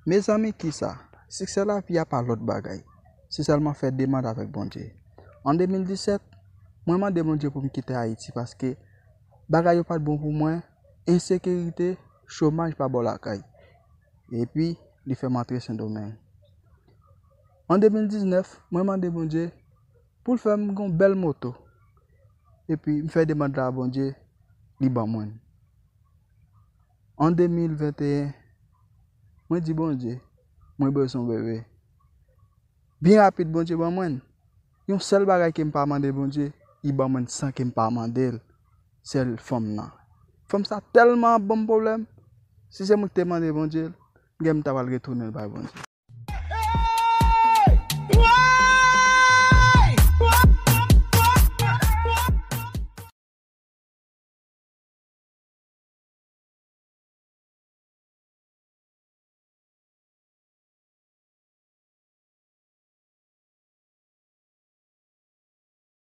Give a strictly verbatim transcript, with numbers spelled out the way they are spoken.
Mezanmi, kisa? Siksè lavi a pa lòt bagay. Se sèlman fè demann avèk Bondye. An de mil disèt, mwen mande Bondye pou m kite Ayiti paske bagay yo pa t bon pou mwen, ensekirite, chomaj pa bò lakay. Epi, li fè m antre Sendomeng. An de mil diznèf, mwen mande Bondye pou l fè m gon bèl moto. Epi, m fè demann la a Bondye, li ban mwen l. An de mil venteyen, mwen di Bondye, mwen bezwen bebe. Byen rapid, Bondye ban mwen l. Yon sèl bagay ke m pa mande Bondye, li ban mwen l san ke m pa mande l. Se fanm nan. Fanm sa tèlman ap ban m pwoblèm. Si se mwen ki te mande Bondye l, m gen m ta pral retounen l bay Bondye.